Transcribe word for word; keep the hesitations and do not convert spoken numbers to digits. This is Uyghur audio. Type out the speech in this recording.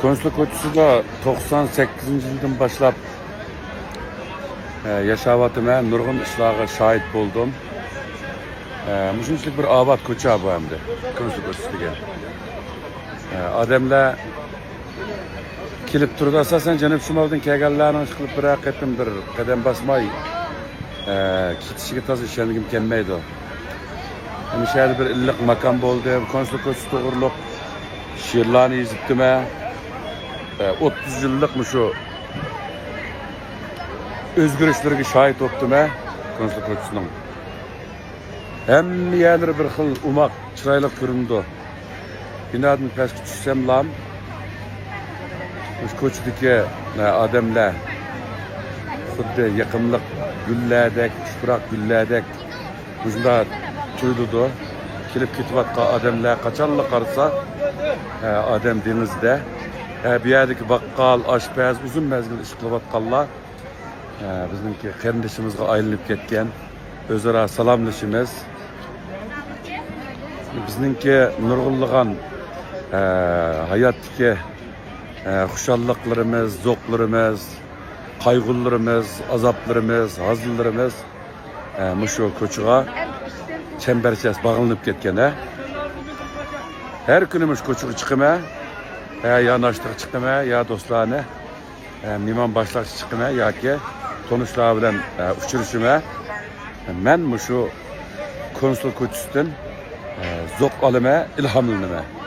كونسۇل كوچىسىدا توقسان سەككىزىنچى يىلدىن باشلاپ، ئە، ياشاۋاتىمەن. نۇرغۇن ئىشلارغا شاھىت بولدۇم. ئە، مۇشۇنچىلىك بىر ئاۋات كوچا بۇ ئەمدى. كونسۇل كوچىسى دېگەن. ئە، ئادەملەر كېلىپ تۇرىدۇ. ئاساسەن، جەنۇب شىمالدىن كەلگەنلەرنىڭ ئىشقىلىپ بىرەر قېتىم بىر قەدەم باسماي، ئە، كېتىشىگە تازا ئىشەنگۈم كەلمەيدۇ. مۇشۇ يەردە بىر ئىللىق ماكان بولدى. كونسۇل كوچىسى توغرۇلۇق شېئىرلارنى يېزىپتىمەن. ئە، ئوتتۇز يىللىق مۇشۇ ئۆزگىرىشلىرىگە شاھىت بوپتىمەن كونسۇل كوچىسىنىڭ. ھەممە يەرلىرى بىر خىل ئوماق، چىرايلىق كۆرۈنىدۇ. بىنادىن پەسكە چۈشسەملا، مۇشۇ كوچىدىكى، ئە، ئادەملەر خۇددى يېقىملىق گۈللەردەك، چۇپراق گۈللەردەك مۇشۇنداق تۇيۇلىدۇ. كېلىپ كېتىۋاتقان ئادەملەر قاچانلا قارىسا، ئە، ئادەم دېڭىزدە. ئە، بۇ يەردىكى باققال، ئاشپەز، ئۇزۇن مەزگىل ئىش قىلىۋاتقانلار، ئە، بىزنىڭكى قېرىندىشىمىزغا ئايلىنىپ كەتكەن. ئۆزئارا سالاملىشىمىز. بىزنىڭكى نۇرغۇنلىغان، ئە، ھاياتتىكى، ئە، خۇشاللىقلىرىمىز، زوقلىرىمىز، قايغۇلىرىمىز، ئازابلىرىمىز، ھازىلىرىمىز، ئە، مۇشۇ كوچىغا چەمبەرچاس باغلىنىپ كەتكەن، ھە. ھەر كۈنى مۇشۇ كوچىغا چىقىمەن، ھە، يا ناشتىغا چىقىمەن، يا دوستلارنى، ئە، مېھمان باشلاقچى چىقىمەن ياكى تونۇشلار بىلەن، ئە، ئۇچرىشىمەن. مەن مۇشۇ كونسۇل كوچىسىدىن، ئە، زوق ئالىمەن، ئىلھاملىنىمەن.